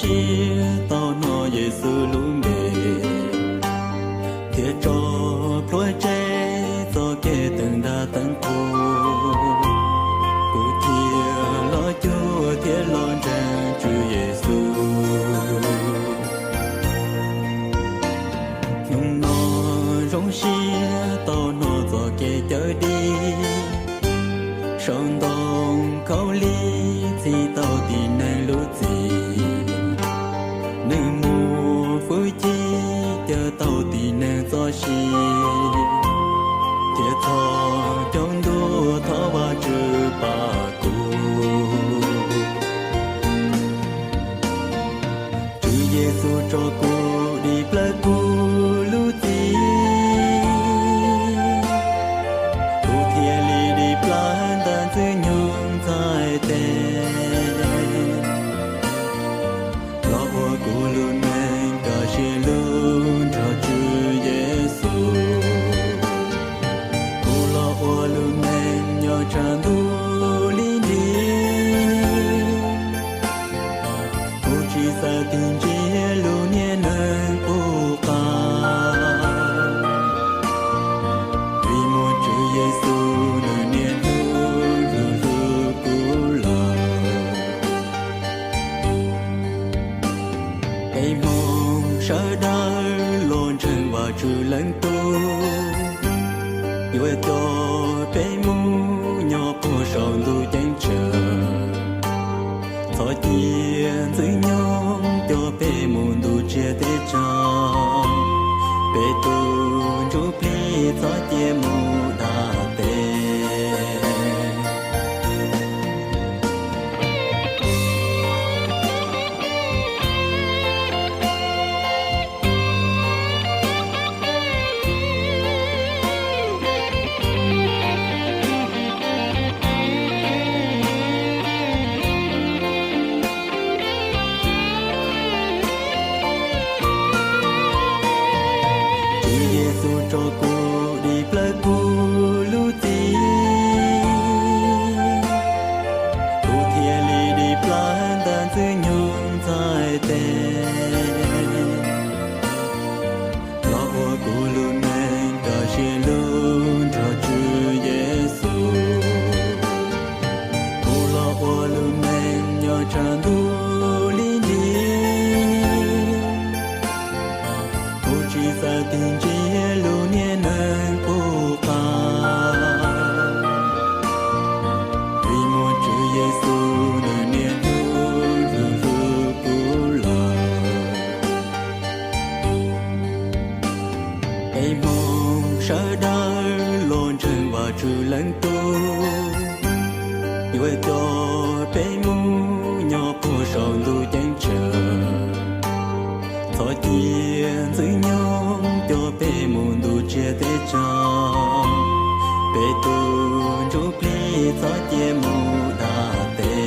siab tau hnov Yexus lub npe, thiab tso plhuav tseg txoj kev teev nra teev qhua. Kuv cia los cuag thiab los ntseeg Tswv Yexus. Hnub no zoo siab tau hnov txoj kev cawm dim, sau ntoo khaub lig txhim tau tib neeg lub txim. Nws muaj hwj chim cawm tau tib neeg txoj sia, thiab txhos caug ntuj thov Vajtswv pab kuv. Tswv Yexus tso kuv dim plaws kuv lub txim, kuv thiaj li dim plaws ntawm Ntxwg Nyoog txhais tes. Los ua kuv lub neej, kawm siab lug nrog Tswv Yexus. Kuv los ua lub neej nyob tshav ntuj lim nrig, kuv tsis xav tig ntsia lub niag neeg qub qab, vim muaj Tswv Yexus nws niaj hnub hlub hlub kuv lawm. Peb Hmoob sawv daws los ntseeg Vajtswv Leej Tub, yuav coj peb mus nyob puag saum ntuj ceeb tsheej. Txhob cia Ntxwg Nyoog coj peb mus ntuj tsiab teb tsag, peb tus ntsuj plig txhob cia mus dag peb. Tswv Yexus tso kuv dim plaws kuv lub txim, kuv thiaj li dim plaws ntawm Ntxwg Nyoog txhais tes. Los ua kuv lub neej, kawm siab lug nrog Tswv Yexus. Kuv los ua lub neej nyob tshav ntuj lim nrig, kuv tsis xav tig ntsia lub niag neeg qub qab, vim muaj Tswv Yexus nws niaj hnub hlub hlub kuv lawm. Peb Hmoob sawv daws los ntseeg Vajtswv Leej Tub, yuav coj peb mus nyob puag saum ntuj ceeb tsheej. Txhob cia Ntxwg Nyoog coj peb mus ntuj tsiab teb tsag, peb tus ntsuj plig txhob cia mus dag peb.